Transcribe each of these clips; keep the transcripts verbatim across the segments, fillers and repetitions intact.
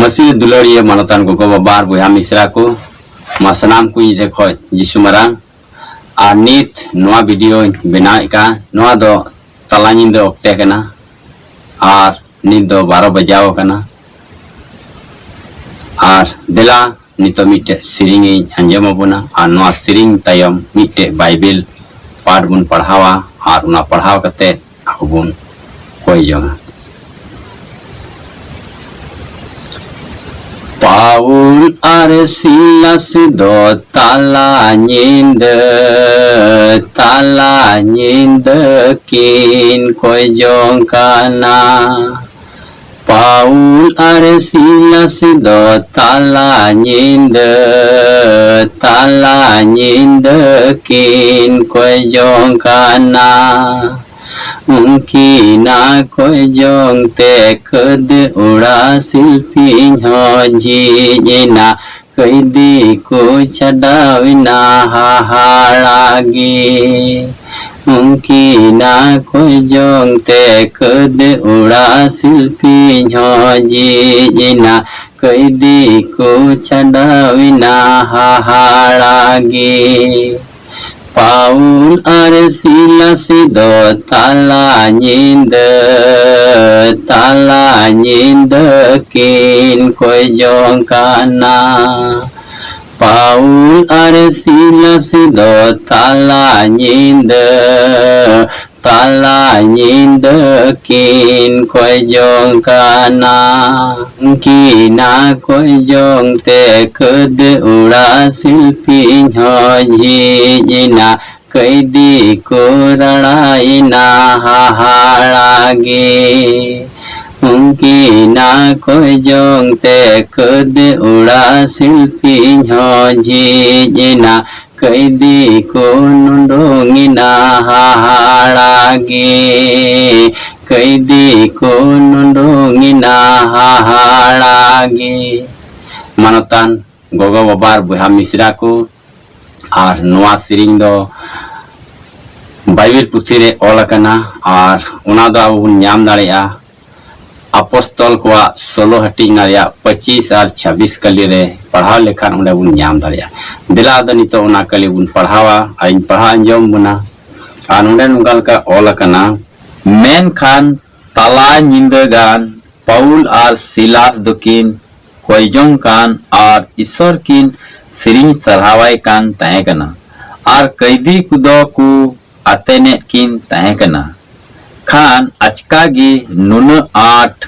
ᱟᱹᱥᱤ ᱫᱩᱞᱟᱹᱲᱤᱭᱟᱹ ᱢᱟᱱᱚᱛᱟᱱ ᱜᱚᱜᱚ ᱵᱟᱵᱟ ᱟᱨ ᱵᱚᱭᱦᱟ ᱢᱤᱥᱨᱟ ᱠᱚ, ᱢᱟ ᱥᱟᱱᱟᱢ ᱠᱚ ᱤᱧ ᱴᱷᱮᱱ ᱠᱷᱚᱱ ᱡᱤᱥᱩ ᱢᱟᱨᱟᱝ᱾ ᱟᱨ ᱱᱤᱛ ᱱᱚᱣᱟ ᱵᱷᱤᱰᱤᱭᱳᱧ ᱵᱮᱱᱟᱣᱮᱫ ᱠᱟᱱ, ᱱᱚᱣᱟ ᱫᱚ ᱛᱟᱞᱟ ᱧᱤᱫᱟᱹ ᱚᱠᱛᱮ ᱠᱟᱱᱟ᱾ ᱟᱨ ᱱᱤᱛ ᱫᱚ ᱵᱟᱨᱚ ᱵᱟᱡᱟᱣ ᱟᱠᱟᱱᱟ᱾ ᱟᱨ ᱫᱮᱞᱟ ᱱᱤᱛᱚᱜ ᱢᱤᱫᱴᱮᱡ ᱥᱮᱨᱮᱧ ᱤᱧ ᱟᱸᱡᱚᱢ ᱟᱵᱚᱱᱟ, ᱟᱨ ᱱᱚᱣᱟ ᱥᱮᱨᱮᱧ ᱛᱟᱭᱚᱢ ᱢᱤᱫᱴᱮᱡ ᱵᱟᱭᱵᱮᱞ ᱯᱟᱴ ᱵᱚᱱ ᱯᱟᱲᱦᱟᱣᱟ, ᱟᱨ ᱚᱱᱟ ᱯᱟᱲᱦᱟᱣ ᱠᱟᱛᱮ ᱟᱵᱚ ᱵᱚᱱ ᱠᱚᱭ ᱡᱚᱝᱟ᱾ ᱯᱟᱣᱩᱞ ᱟᱨ ᱥᱤᱞᱟᱥ ᱫᱚ ᱛᱟᱞᱟ ᱧᱤᱫᱟᱹ, ᱛᱟᱞᱟ ᱧᱤᱫᱟᱹ ᱠᱤᱱ ᱠᱚᱭ ᱡᱚᱝ ᱠᱟᱱᱟ᱾ ᱯᱟᱣᱩᱞ ᱟᱨ ᱥᱤᱞᱟᱥ ᱫᱚ ᱛᱟᱞᱟ ᱧᱤᱫᱟᱹ, ᱛᱟᱞᱟ ᱧᱤᱫᱟᱹ ᱠᱤᱱ ᱠᱚᱭ ᱡᱚᱝ ᱠᱟᱱᱟ᱾ ᱩᱱᱠᱤᱱᱟᱜ ᱠᱚᱭ ᱡᱚᱝ ᱛᱮ ᱠᱷᱟᱹᱫᱽ ᱚᱲᱟᱜ ᱥᱤᱞᱯᱤᱧ ᱦᱚᱸ ᱡᱷᱤᱡ ᱮᱱᱟ, ᱠᱟᱹᱭᱫᱤ ᱠᱚ ᱪᱷᱟᱰᱟᱣ ᱮᱱᱟ ᱦᱟᱦᱟᱲᱟ ᱜᱮ᱾ ᱩᱱᱠᱤᱱᱟᱜ ᱠᱚᱭ ᱡᱚᱝ ᱛᱮ ᱠᱷᱟᱹᱫᱽ ᱚᱲᱟᱜ ᱥᱤᱞᱯᱤᱧ ᱦᱚᱸ ᱡᱷᱤᱡ ᱮᱱᱟ, ᱠᱟᱹᱭᱫᱤ ᱠᱚ ᱪᱷᱟᱰᱟᱣ ᱮᱱᱟ ᱦᱟᱦᱟᱲᱟ ᱜᱮ᱾ ᱯᱟᱣᱩᱞ ᱟᱨ ᱥᱤᱞᱟᱥ ᱫᱚ ᱛᱟᱞᱟ ᱧᱤᱫᱟᱹ, ᱛᱟᱞᱟ ᱧᱤᱫᱟᱹ ᱠᱤᱱ ᱠᱚᱭ ᱡᱚᱝ ᱠᱟᱱᱟ᱾ ᱯᱟᱣᱩᱞ ᱟᱨ ᱥᱤᱞᱟᱥ ᱫᱚ ᱛᱟᱞᱟ ᱧᱤᱫᱟᱹ, ᱛᱟᱞᱟ ᱧᱤᱫᱟᱹ ᱠᱤᱱ ᱠᱚᱭ ᱡᱚᱝ ᱠᱟᱱᱟ᱾ ᱩᱱᱠᱤᱱᱟᱜ ᱠᱚᱭ ᱡᱚᱝ ᱛᱮ ᱠᱷᱟᱹᱫᱽ ᱚᱲᱟᱜ ᱥᱤᱞᱯᱤᱧ ᱦᱚᱸ ᱡᱷᱤᱡ ᱮᱱᱟ, ᱠᱟᱹᱭᱫᱤ ᱠᱚ ᱨᱟᱲᱟᱭᱮᱱᱟ ᱦᱟᱦᱟᱲᱟ ᱜᱮ᱾ ᱩᱱᱠᱤᱱᱟᱜ ᱠᱚᱭ ᱡᱚᱝ ᱛᱮ ᱠᱷᱟᱹᱫᱽ ᱚᱲᱟᱜ ᱥᱤᱞᱯᱤᱧ ᱦᱚᱸ ᱡᱷᱤᱡ ᱮᱱᱟ, ᱠᱟᱹᱭᱫᱤ ᱠᱚ ᱱᱩᱰᱩᱝ ᱮᱱᱟ ᱦᱟᱦᱟᱲᱟ ᱜᱮ, ᱠᱟᱹᱭᱫᱤ ᱠᱚ ᱱᱩᱰᱩᱝ ᱮᱱᱟ ᱦᱟᱦᱟᱲᱟ ᱜᱮ᱾ ᱢᱟᱱᱚᱛᱟᱱ ᱜᱚᱜᱚ ᱵᱟᱵᱟ ᱟᱨ ᱵᱚᱭᱦᱟ ᱢᱤᱥᱨᱟ ᱠᱚ, ᱟᱨ ᱱᱚᱣᱟ ᱥᱮᱨᱮᱧ ᱫᱚ ᱵᱟᱭᱵᱮᱞ ᱯᱩᱛᱷᱤ ᱨᱮ ᱚᱞ ᱟᱠᱟᱱᱟ, ᱟᱨ ᱚᱱᱟ ᱫᱚ ᱟᱵᱚ ᱵᱚᱱ ᱧᱟᱢ ᱫᱟᱲᱮᱭᱟᱜᱼᱟ ᱟᱯᱚᱥᱛᱚᱞ ᱠᱚᱣᱟᱜ ᱥᱳᱞᱳ ᱦᱟᱹᱴᱤᱧ, ᱚᱱᱟ ᱨᱮᱭᱟᱜ ᱯᱚᱸᱪᱤᱥ ᱟᱨ ᱪᱷᱟᱵᱵᱤᱥ ᱠᱟᱹᱞᱤ ᱨᱮ ᱯᱟᱲᱦᱟᱣ ᱞᱮᱠᱷᱟᱱ ᱚᱸᱰᱮ ᱵᱚᱱ ᱧᱟᱢ ᱫᱟᱲᱮᱭᱟᱜᱼᱟ᱾ ᱫᱮᱞᱟ ᱟᱫᱚ ᱱᱤᱛᱚᱜ ᱚᱱᱟ ᱠᱟᱹᱞᱤ ᱵᱚᱱ ᱯᱟᱲᱦᱟᱣᱟ ᱟᱨ ᱤᱧ ᱯᱟᱲᱦᱟᱣ ᱟᱸᱡᱚᱢ ᱵᱚᱱᱟ᱾ ᱟᱨ ᱱᱚᱸᱰᱮ ᱱᱚᱝᱠᱟ ᱞᱮᱠᱟ ᱚᱞ ᱟᱠᱟᱱᱟ, ᱢᱮᱱᱠᱷᱟᱱ ᱛᱟᱞᱟ ᱧᱤᱫᱟᱹ ᱜᱟᱱ ᱯᱟᱣᱩᱞ ᱟᱨ ᱥᱤᱞᱟᱥ ᱫᱚᱠᱤᱱ ᱠᱚᱭ ᱡᱚᱝ ᱠᱟᱱ ᱟᱨ ᱤᱥᱚᱨ ᱠᱤᱱ ᱥᱮᱨᱮᱧ ᱥᱟᱨᱦᱟᱣᱟᱭ ᱠᱟᱱ ᱛᱟᱦᱮᱸ ᱠᱟᱱᱟ᱾ ᱟᱨ ᱠᱟᱹᱭᱫᱤ ᱠᱚᱫᱚ ᱠᱚ ᱟᱛᱮᱱᱮᱫ ᱠᱤᱱ ᱛᱟᱦᱮᱸ ᱠᱟᱱᱟ᱾ ᱠᱷᱟᱱ ᱟᱪᱠᱟ ᱜᱮ ᱱᱩᱱᱟᱹᱜ ᱟᱸᱴ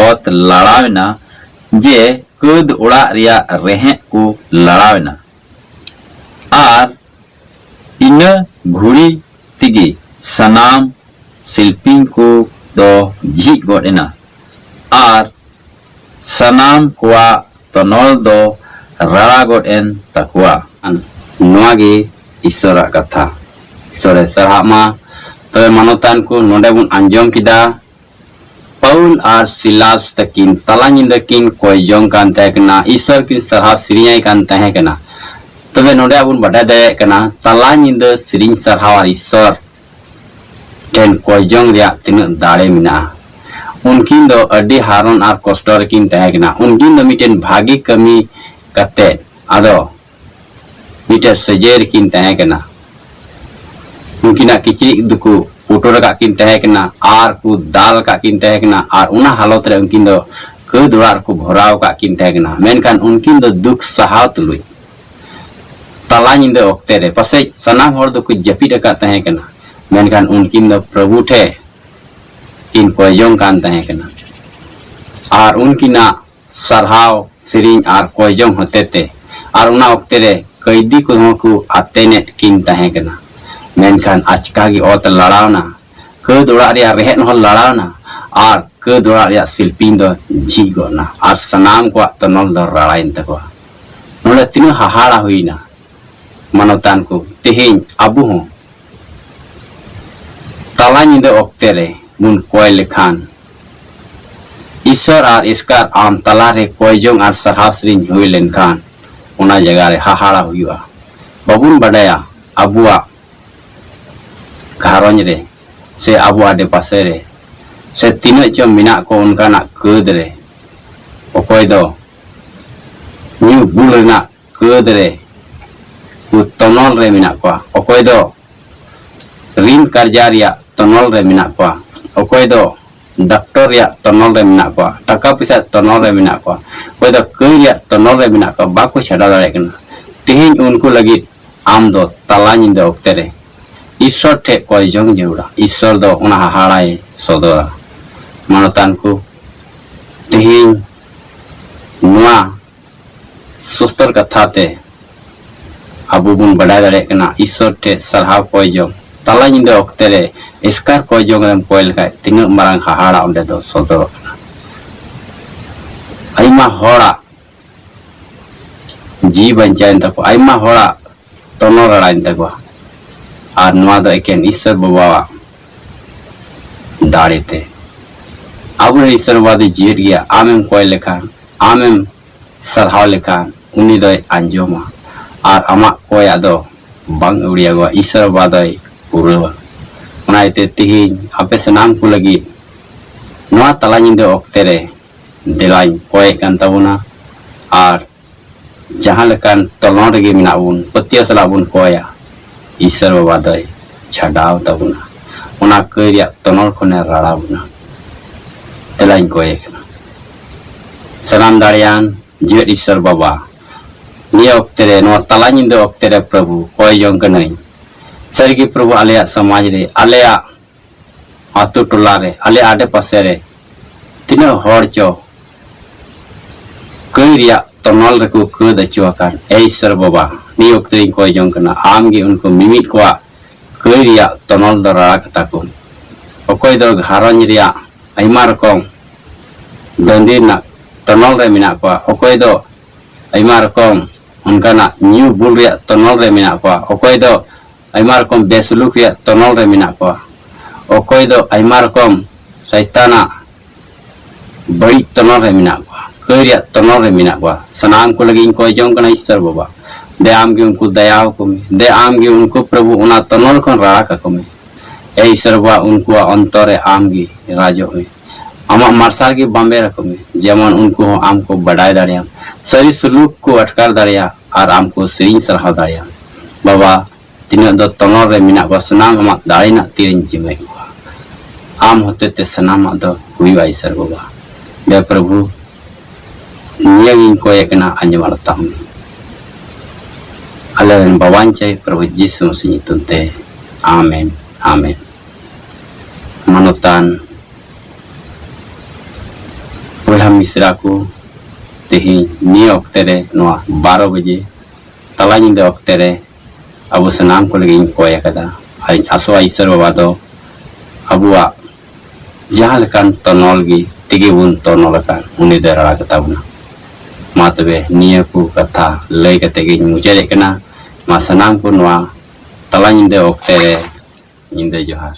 ᱚᱛ ᱞᱟᱲᱟᱣ ᱮᱱᱟ ᱡᱮ ᱠᱟᱹᱫ ᱚᱲᱟᱜ ᱨᱮᱭᱟᱜ ᱨᱮᱦᱮᱫ ᱠᱚ ᱞᱟᱲᱟᱣ ᱮᱱᱟ᱾ ᱟᱨ ᱤᱱᱟᱹ ᱜᱷᱩᱲᱤ ᱛᱮᱜᱮ ᱥᱟᱱᱟᱢ ᱥᱤᱞᱯᱤᱧ ᱠᱚ ᱫᱚ ᱡᱷᱤᱡ ᱜᱚᱫ ᱮᱱᱟ᱾ ᱟᱨ ᱥᱟᱱᱟᱢ ᱠᱚᱣᱟᱜ ᱛᱚᱱᱚᱞ ᱫᱚ ᱨᱟᱲᱟ ᱜᱚᱫ ᱮᱱ ᱛᱟᱠᱚᱣᱟ᱾ ᱱᱚᱣᱟ ᱜᱮ ᱤᱥᱚᱨᱟᱜ ᱠᱟᱛᱷᱟ᱾ ᱤᱥᱚᱨᱮ ᱥᱟᱨᱦᱟᱜ ᱢᱟ᱾ ᱛᱚᱵᱮ ᱢᱟᱱᱚᱛᱟᱱ ᱠᱚ, ᱱᱚᱰᱮ ᱵᱚᱱ ᱟᱸᱡᱚᱢ ᱠᱮᱫᱟ, ᱯᱟᱣᱩᱞ ᱟᱨ ᱥᱤᱞᱟᱥ ᱛᱟᱹᱠᱤᱱ ᱛᱟᱞᱟ ᱧᱤᱫᱟᱹ ᱠᱤᱱ ᱠᱚᱭ ᱡᱚᱝ ᱠᱟᱱ ᱛᱟᱦᱮᱸ ᱠᱟᱱᱟ, ᱤᱥᱚᱨ ᱠᱤᱱ ᱥᱟᱨᱦᱟᱣ ᱥᱮᱨᱮᱧᱟᱭ ᱠᱟᱱ ᱛᱟᱦᱮᱸ ᱠᱟᱱᱟ᱾ ᱛᱚᱵᱮ ᱱᱚᱰᱮ ᱟᱵᱚ ᱵᱚᱱ ᱵᱟᱰᱟᱭ ᱫᱟᱲᱮᱭᱟᱜ ᱠᱟᱱᱟ, ᱛᱟᱞᱟ ᱧᱤᱫᱟᱹ ᱥᱮᱨᱮᱧ ᱥᱟᱨᱦᱟᱣ ᱟᱨ ᱤᱥᱚᱨ ᱴᱷᱮᱱ ᱠᱚᱭ ᱡᱚᱝ ᱨᱮᱭᱟᱜ ᱛᱤᱱᱟᱹᱜ ᱫᱟᱲᱮ ᱢᱮᱱᱟᱜᱼᱟ᱾ ᱩᱱᱠᱤᱱ ᱫᱚ ᱟᱹᱰᱤ ᱦᱟᱨᱚᱱ ᱟᱨ ᱠᱚᱥᱴᱚ ᱨᱮᱠᱤᱱ ᱛᱟᱦᱮᱸ ᱠᱟᱱᱟ᱾ ᱩᱱᱠᱤᱱ ᱫᱚ ᱢᱤᱫᱴᱮᱱ ᱵᱷᱟᱹᱜᱤ ᱠᱟᱹᱢᱤ ᱠᱟᱛᱮ ᱟᱫᱚ ᱢᱤᱫᱴᱮᱱ ᱥᱟᱹᱡᱟᱹᱭ ᱨᱮᱠᱤᱱ ᱛᱟᱦᱮᱸ ᱠᱟᱱᱟ᱾ ᱩᱱᱠᱤᱱᱟᱜ ᱠᱤᱪᱨᱤᱡ ᱫᱚᱠᱚ ᱯᱩᱴᱩᱨ ᱟᱠᱟᱫ ᱠᱤᱱ ᱛᱟᱦᱮᱸ ᱠᱟᱱᱟ ᱟᱨ ᱠᱚ ᱫᱟᱞ ᱟᱠᱟᱫ ᱠᱤᱱ ᱛᱟᱦᱮᱸ ᱠᱟᱱᱟ, ᱟᱨ ᱚᱱᱟ ᱦᱟᱞᱚᱛ ᱨᱮ ᱩᱱᱠᱤᱱ ᱫᱚ ᱠᱟᱹᱫ ᱚᱲᱟᱜ ᱨᱮᱠᱚ ᱵᱷᱚᱨᱟᱣ ᱟᱠᱟᱫ ᱠᱤᱱ ᱛᱟᱦᱮᱸ ᱠᱟᱱᱟ᱾ ᱢᱮᱱᱠᱷᱟᱱ ᱩᱱᱠᱤᱱ ᱫᱚ ᱫᱩᱠ ᱥᱟᱦᱟᱣ ᱛᱩᱞᱩᱡ ᱛᱟᱞᱟ ᱧᱤᱫᱟᱹ ᱚᱠᱛᱮ ᱨᱮ ᱯᱟᱥᱮᱡ ᱥᱟᱱᱟᱢ ᱦᱚᱲ ᱫᱚᱠᱚ ᱡᱟᱹᱯᱤᱫ ᱟᱠᱟᱫ ᱛᱟᱦᱮᱸ ᱠᱟᱱᱟ, ᱢᱮᱱᱠᱷᱟᱱ ᱩᱱᱠᱤᱱ ᱫᱚ ᱯᱨᱚᱵᱷᱩ ᱴᱷᱮᱱ ᱠᱤᱱ ᱠᱚᱭ ᱡᱚᱝ ᱠᱟᱱ ᱛᱟᱦᱮᱸ ᱠᱟᱱᱟ᱾ ᱟᱨ ᱩᱱᱠᱤᱱᱟᱜ ᱥᱟᱨᱦᱟᱣ ᱥᱮᱨᱮᱧ ᱟᱨ ᱠᱚᱭ ᱡᱚᱝ ᱦᱚᱛᱮᱛᱮ ᱟᱨ ᱚᱱᱟ ᱚᱠᱛᱮ ᱨᱮ ᱠᱟᱹᱭᱫᱤ ᱠᱚᱦᱚᱸ ᱠᱚ ᱟᱛᱮᱱᱮᱫ ᱠᱤᱱ ᱛᱟᱦᱮᱸ ᱠᱟᱱᱟ᱾ ᱢᱮᱱᱠᱷᱟᱱ ᱟᱪᱠᱟ ᱜᱮ ᱚᱛ ᱞᱟᱲᱟᱣᱱᱟ, ᱠᱟᱹᱫ ᱚᱲᱟᱜ ᱨᱮᱭᱟᱜ ᱨᱮᱦᱮᱫ ᱦᱚᱸ ᱞᱟᱲᱟᱣᱱᱟ ᱟᱨ ᱠᱟᱹᱫ ᱚᱲᱟᱜ ᱨᱮᱭᱟᱜ ᱥᱤᱞᱯᱤᱧ ᱫᱚ ᱡᱷᱤᱡ ᱜᱚᱫ ᱮᱱᱟ ᱟᱨ ᱥᱟᱱᱟᱢ ᱠᱚᱣᱟᱜ ᱛᱚᱱᱚᱞ ᱫᱚ ᱨᱟᱲᱟᱭᱮᱱ ᱛᱟᱠᱚᱣᱟ᱾ ᱱᱚᱰᱮ ᱛᱤᱱᱟᱹᱜ ᱦᱟᱦᱟᱲᱟ ᱦᱩᱭᱱᱟ᱾ ᱢᱟᱱᱚᱛᱟᱱ ᱠᱚ, ᱛᱮᱦᱮᱧ ᱟᱵᱚ ᱦᱚᱸ ᱛᱟᱞᱟ ᱧᱤᱫᱟᱹ ᱚᱠᱛᱮ ᱨᱮ ᱵᱚᱱ ᱠᱚᱭ ᱞᱮᱠᱷᱟᱱ, ᱤᱥᱚᱨ ᱟᱨ ᱮᱥᱠᱟᱨ ᱟᱢ ᱛᱟᱞᱟᱨᱮ ᱠᱚᱭ ᱡᱚᱝ ᱟᱨ ᱥᱟᱨᱦᱟᱣ ᱥᱮᱨᱮᱧ ᱦᱩᱭ ᱞᱮᱱᱠᱷᱟᱱ, ᱚᱱᱟ ᱡᱟᱭᱜᱟ ᱨᱮ ᱦᱟᱦᱟᱲᱟ ᱦᱩᱭᱩᱜᱼᱟ᱾ ᱵᱟᱵᱚᱱ ᱵᱟᱰᱟᱭᱟ ᱟᱵᱚᱣᱟᱜ ᱜᱷᱟᱨᱚᱸᱡᱽ ᱨᱮ ᱥᱮ ᱟᱵᱚ ᱟᱰᱮ ᱯᱟᱥᱮ ᱨᱮ ᱥᱮ ᱛᱤᱱᱟᱹᱜ ᱪᱚ ᱢᱮᱱᱟᱜ ᱠᱚ ᱚᱱᱠᱟᱱᱟᱜ ᱠᱟᱹᱫ ᱨᱮ, ᱚᱠᱚᱭ ᱫᱚ ᱧᱩ ᱵᱩᱞ ᱨᱮᱱᱟᱜ ᱠᱟᱹᱫ ᱨᱮ ᱠᱚ ᱛᱚᱱᱚᱞ ᱨᱮ ᱢᱮᱱᱟᱜ ᱠᱚᱣᱟ, ᱚᱠᱚᱭ ᱫᱚ ᱨᱤᱱ ᱠᱟᱨᱡᱟ ᱨᱮᱭᱟᱜ ᱛᱚᱱᱚᱞ ᱨᱮ ᱢᱮᱱᱟᱜ ᱠᱚᱣᱟ, ᱚᱠᱚᱭ ᱫᱚ ᱰᱟᱠᱛᱚᱨ ᱨᱮᱭᱟᱜ ᱛᱚᱱᱚᱞ ᱨᱮ ᱢᱮᱱᱟᱜ ᱠᱚᱣᱟ, ᱴᱟᱠᱟ ᱯᱚᱭᱥᱟ ᱛᱚᱱᱚᱞ ᱨᱮ ᱢᱮᱱᱟᱜ ᱠᱚᱣᱟ, ᱚᱠᱚᱭ ᱫᱚ ᱠᱟᱹᱭ ᱨᱮᱭᱟᱜ ᱛᱚᱱᱚᱞ ᱨᱮ ᱢᱮᱱᱟᱜ ᱠᱚᱣᱟ, ᱵᱟᱠᱚ ᱪᱷᱟᱰᱟᱣ ᱫᱟᱲᱮᱭᱟᱜ ᱠᱟᱱᱟ᱾ ᱛᱮᱦᱮᱧ ᱩᱱᱠᱩ ᱞᱟᱹᱜᱤᱫ ᱟᱢ ᱫᱚ ᱛᱟᱞᱟ ᱧᱤᱫᱟᱹ ᱚᱠᱛᱮ ᱨᱮ ᱤᱥᱥᱚᱨ ᱴᱷᱮᱱ ᱠᱚᱭ ᱡᱚᱝ ᱡᱟᱹᱨᱩᱲᱟ᱾ ᱤᱥᱥᱚᱨ ᱫᱚ ᱚᱱᱟ ᱦᱟᱦᱟᱲᱟᱭ ᱥᱚᱫᱚᱨᱟ᱾ ᱢᱟᱱᱚᱛᱟᱱ ᱠᱚ, ᱛᱮᱦᱮᱧ ᱱᱚᱣᱟ ᱥᱩᱥᱛᱚᱨ ᱠᱟᱛᱷᱟ ᱛᱮ ᱟᱵᱚ ᱵᱚᱱ ᱵᱟᱰᱟᱭ ᱫᱟᱲᱮᱭᱟᱜ ᱠᱟᱱᱟ, ᱤᱥᱥᱚᱨ ᱴᱷᱮᱱ ᱥᱟᱨᱦᱟᱣ ᱠᱚᱭ ᱡᱚᱝ, ᱛᱟᱞᱟ ᱧᱤᱫᱟᱹ ᱚᱠᱛᱮ ᱨᱮ ᱮᱥᱠᱟᱨ ᱠᱚᱭ ᱡᱚᱝ ᱨᱮᱢ ᱠᱚᱭ ᱞᱮᱠᱷᱟᱡ ᱛᱤᱱᱟᱹᱜ ᱢᱟᱨᱟᱝ ᱦᱟᱦᱟᱲᱟ ᱚᱸᱰᱮ ᱫᱚ ᱥᱚᱫᱚᱨᱚᱜ ᱠᱟᱱᱟ᱾ ᱟᱭᱢᱟ ᱦᱚᱲᱟᱜ ᱡᱤᱣᱤ ᱵᱟᱧᱪᱟᱣᱮᱱ ᱛᱟᱠᱚᱣᱟ, ᱟᱭᱢᱟ ᱦᱚᱲᱟᱜ ᱛᱚᱱᱚᱞ ᱨᱟᱲᱟᱭᱮᱱ ᱛᱟᱠᱚᱣᱟ᱾ ᱟᱨ ᱱᱚᱣᱟ ᱫᱚ ᱮᱠᱮᱱ ᱤᱥᱥᱚᱨ ᱵᱟᱵᱟᱣᱟᱜ ᱫᱟᱲᱮᱛᱮ᱾ ᱟᱵᱚᱨᱮᱱ ᱤᱥᱥᱚᱨ ᱵᱟᱵᱟ ᱫᱚ ᱡᱤᱭᱮᱫ ᱜᱮᱭᱟ᱾ ᱟᱢᱮᱢ ᱠᱚᱭ ᱞᱮᱠᱷᱟᱱ, ᱟᱢᱮᱢ ᱥᱟᱨᱦᱟᱣ ᱞᱮᱠᱷᱟᱱ, ᱩᱱᱤ ᱫᱚᱭ ᱟᱸᱡᱚᱢᱟ ᱟᱨ ᱟᱢᱟᱜ ᱠᱚᱭᱟᱜ ᱫᱚ ᱵᱟᱝ ᱟᱹᱣᱲᱤᱭᱟᱜᱚᱜᱼᱟ᱾ ᱤᱥᱥᱚᱨ ᱵᱟᱵᱟ ᱫᱚᱭ ᱯᱩᱨᱟᱹᱣᱟ᱾ ᱚᱱᱟ ᱤᱭᱟᱹᱛᱮ ᱛᱮᱦᱮᱧ ᱟᱯᱮ ᱥᱟᱱᱟᱢ ᱠᱚ ᱞᱟᱹᱜᱤᱫ ᱱᱚᱣᱟ ᱛᱟᱞᱟ ᱧᱤᱫᱟᱹ ᱚᱠᱛᱮ ᱨᱮ ᱫᱮᱞᱟᱧ ᱠᱚᱭᱮᱫ ᱠᱟᱱ ᱛᱟᱵᱚᱱᱟ᱾ ᱟᱨ ᱡᱟᱦᱟᱸ ᱞᱮᱠᱟᱱ ᱛᱚᱞᱚᱱ ᱨᱮᱜᱮ ᱢᱮᱱᱟᱜ ᱵᱚᱱ, ᱯᱟᱹᱛᱭᱟᱹᱣ ᱥᱟᱞᱟᱜ ᱵᱚᱱ ᱠᱚᱭᱟ, ᱤᱥᱥᱚᱨ ᱵᱟᱵᱟ ᱫᱚᱭ ᱪᱷᱟᱰᱟᱣ ᱛᱟᱵᱚᱱᱟ᱾ ᱚᱱᱟ ᱠᱟᱹᱭ ᱨᱮᱭᱟᱜ ᱛᱚᱱᱚᱞ ᱠᱷᱚᱱᱮ ᱨᱟᱲᱟ ᱵᱚᱱᱟ᱾ ᱛᱮᱞᱟᱧ ᱠᱚᱭᱮ ᱠᱟᱱᱟ᱾ ᱥᱟᱱᱟᱢ ᱫᱟᱲᱮᱭᱟᱱ ᱡᱤᱣᱮᱫ ᱤᱥᱥᱚᱨ ᱵᱟᱵᱟ, ᱱᱤᱭᱟᱹ ᱚᱠᱛᱮ ᱨᱮ, ᱱᱚᱣᱟ ᱛᱟᱞᱟ ᱧᱤᱫᱟᱹ ᱚᱠᱛᱮ ᱨᱮ ᱯᱨᱚᱵᱷᱩ, ᱠᱚᱭ ᱡᱚᱝ ᱠᱟᱹᱱᱟᱹᱧ, ᱥᱟᱹᱨᱤᱜᱮ ᱯᱨᱚᱵᱷᱩ, ᱟᱞᱮᱭᱟᱜ ᱥᱚᱢᱟᱡᱽ ᱨᱮ, ᱟᱞᱮᱭᱟᱜ ᱟᱛᱳ ᱴᱚᱞᱟ ᱨᱮ, ᱟᱞᱮ ᱟᱰᱮ ᱯᱟᱥᱮ ᱨᱮ ᱛᱤᱱᱟᱹᱜ ᱦᱚᱲ ᱪᱚ ᱠᱟᱹᱭ ᱨᱮᱭᱟᱜ ᱛᱚᱱᱚᱞ ᱨᱮᱠᱚ ᱠᱟᱹᱫ ᱟᱹᱪᱩ ᱟᱠᱟᱱ᱾ ᱮ ᱤᱥᱥᱚᱨ ᱵᱟᱵᱟ, ᱱᱤᱭᱟᱹ ᱚᱠᱛᱮ ᱤᱧ ᱠᱚᱭ ᱡᱚᱝ ᱠᱟᱱᱟ, ᱟᱢ ᱜᱮ ᱩᱱᱠᱩ ᱢᱤᱢᱤᱫ ᱠᱚᱣᱟᱜ ᱠᱟᱹᱭ ᱨᱮᱭᱟᱜ ᱛᱚᱱᱚᱞ ᱫᱚ ᱨᱟᱲᱟ ᱠᱟᱛᱟ ᱠᱚᱢ᱾ ᱚᱠᱚᱭ ᱫᱚ ᱜᱷᱟᱨᱚᱸᱡᱽ ᱨᱮᱭᱟᱜ ᱟᱭᱢᱟ ᱨᱚᱠᱚᱢ ᱫᱟᱹᱱᱫᱤ ᱨᱮᱱᱟᱜ ᱛᱚᱱᱚᱞ ᱨᱮ ᱢᱮᱱᱟᱜ ᱠᱚᱣᱟ, ᱚᱠᱚᱭ ᱫᱚ ᱟᱭᱢᱟ ᱨᱚᱠᱚᱢ ᱚᱱᱠᱟᱱᱟᱜ ᱧᱩ ᱵᱩᱞ ᱨᱮᱭᱟᱜ ᱛᱚᱱᱚᱞ ᱨᱮ ᱢᱮᱱᱟᱜ ᱠᱚᱣᱟ, ᱚᱠᱚᱭ ᱫᱚ ᱟᱭᱢᱟ ᱨᱚᱠᱚᱢ ᱵᱮᱥᱩᱞᱩᱠ ᱨᱮᱭᱟᱜ ᱛᱚᱱᱚᱞ ᱨᱮ ᱢᱮᱱᱟᱜ ᱠᱚᱣᱟ, ᱚᱠᱚᱭ ᱫᱚ ᱟᱭᱢᱟ ᱨᱚᱠᱚᱢ ᱥᱟᱭᱛᱟᱱᱟᱜ ᱵᱟᱹᱲᱤᱡ ᱛᱚᱱᱚᱞ ᱨᱮ ᱢᱮᱱᱟᱜ ᱠᱚᱣᱟ, ᱠᱟᱹᱭ ᱨᱮᱭᱟᱜ ᱛᱚᱱᱚᱞ ᱨᱮ ᱢᱮᱱᱟᱜ ᱠᱚᱣᱟ᱾ ᱥᱟᱱᱟᱢ ᱠᱚ ᱞᱟᱹᱜᱤᱫ ᱤᱧ ᱠᱚᱭ ᱡᱚᱝ ᱠᱟᱱᱟ, ᱤᱥᱥᱚᱨ ᱵᱟᱵᱟ, ᱫᱮ ᱟᱢ ᱜᱮ ᱩᱱᱠᱩ ᱫᱟᱭᱟ ᱟᱠᱚ ᱢᱮ, ᱫᱮ ᱟᱢ ᱜᱮ ᱩᱱᱠᱩ ᱯᱨᱚᱵᱷᱩ ᱚᱱᱟ ᱛᱚᱱᱚᱞ ᱠᱷᱚᱱ ᱨᱟᱲᱟ ᱠᱟᱠᱚ ᱢᱮ᱾ ᱮ ᱤᱥᱚᱨ ᱵᱟᱵᱟ, ᱩᱱᱠᱩᱣᱟᱜ ᱚᱱᱛᱚᱨ ᱨᱮ ᱟᱢ ᱜᱮ ᱨᱟᱡᱚᱜ ᱢᱮ᱾ ᱟᱢᱟᱜ ᱢᱟᱨᱥᱟᱞ ᱜᱮ ᱵᱟᱢᱵᱮᱨ ᱟᱠᱚ ᱢᱮ, ᱡᱮᱢᱚᱱ ᱩᱱᱠᱩ ᱦᱚᱸ ᱟᱢ ᱠᱚ ᱵᱟᱰᱟᱭ ᱫᱟᱲᱮᱭᱟᱢ, ᱥᱟᱹᱨᱤ ᱥᱩᱞᱩᱠ ᱠᱚ ᱟᱴᱠᱟᱨ ᱫᱟᱲᱮᱭᱟᱜ ᱟᱨ ᱟᱢ ᱠᱚ ᱥᱮᱨᱮᱧ ᱥᱟᱨᱦᱟᱣ ᱫᱟᱲᱮᱭᱟᱢ᱾ ᱵᱟᱵᱟ, ᱛᱤᱱᱟᱹᱜ ᱫᱚ ᱛᱚᱱᱚᱞ ᱨᱮ ᱢᱮᱱᱟᱜ ᱠᱚᱣᱟ, ᱥᱟᱱᱟᱢ ᱟᱢᱟᱜ ᱫᱟᱲᱮ ᱨᱮᱱᱟᱜ ᱛᱤᱨᱮᱧ ᱡᱤᱢᱟᱹᱭᱮᱫ ᱠᱚᱣᱟ᱾ ᱟᱢ ᱦᱚᱛᱮᱛᱮ ᱥᱟᱱᱟᱢᱟᱜ ᱫᱚ ᱦᱩᱭᱩᱜᱼᱟ, ᱤᱥᱚᱨ ᱵᱟᱵᱟ᱾ ᱫᱮ ᱯᱨᱚᱵᱷᱩ, ᱱᱤᱭᱟᱹ ᱜᱤᱧ ᱠᱚᱭᱮ ᱠᱟᱱᱟ, ᱟᱸᱡᱚᱢ ᱟᱲᱟᱜ ᱛᱟᱢ ᱢᱮ᱾ ᱟᱞᱮ ᱨᱮᱱ ᱵᱟᱵᱟᱧ ᱪᱟᱹᱭ ᱯᱨᱚᱵᱷᱩ ᱡᱤᱥᱩ ᱢᱟᱥᱤ ᱧᱩᱛᱩᱢ ᱛᱮ, ᱟᱢᱮᱱ, ᱟᱢᱮᱱ᱾ ᱢᱟᱱᱚᱛᱟᱱ ᱵᱚᱭᱦᱟ ᱢᱤᱥᱨᱟ ᱠᱚ, ᱛᱮᱦᱮᱧ ᱱᱤᱭᱟᱹ ᱚᱠᱛᱮ ᱨᱮ, ᱱᱚᱣᱟ ᱵᱟᱨᱚ ᱵᱟᱡᱮ ᱛᱟᱞᱟ ᱧᱤᱫᱟᱹ ᱚᱠᱛᱮ ᱨᱮ ᱟᱵᱚ ᱥᱟᱱᱟᱢ ᱠᱚ ᱞᱟᱹᱜᱤᱫ ᱤᱧ ᱠᱚᱭ ᱟᱠᱟᱫᱟ᱾ ᱟᱨ ᱤᱧ ᱟᱥᱚᱜᱼᱟ, ᱤᱥᱚᱨ ᱵᱟᱵᱟ ᱫᱚ ᱟᱵᱚᱣᱟᱜ ᱡᱟᱦᱟᱸ ᱞᱮᱠᱟᱱ ᱛᱚᱱᱚᱞ ᱜᱮ ᱛᱮᱜᱮ ᱵᱚᱱ ᱛᱚᱱᱚᱞ ᱟᱠᱟᱱ, ᱩᱱᱤ ᱫᱚᱭ ᱨᱟᱲᱟ ᱠᱟᱛᱟ ᱵᱚᱱᱟ᱾ ᱢᱟ ᱛᱚᱵᱮ, ᱱᱤᱭᱟᱹ ᱠᱚ ᱠᱟᱛᱷᱟ ᱞᱟᱹᱭ ᱠᱟᱛᱮ ᱜᱤᱧ ᱢᱩᱪᱟᱹᱫᱮᱫ ᱠᱟᱱᱟ᱾ ᱢᱟ ᱥᱟᱱᱟᱢ ᱠᱚ ᱱᱚᱣᱟ ᱛᱟᱞᱟ ᱧᱤᱫᱟᱹ ᱚᱠᱛᱮ ᱨᱮ ᱧᱤᱫᱟᱹ ᱡᱚᱦᱟᱨ᱾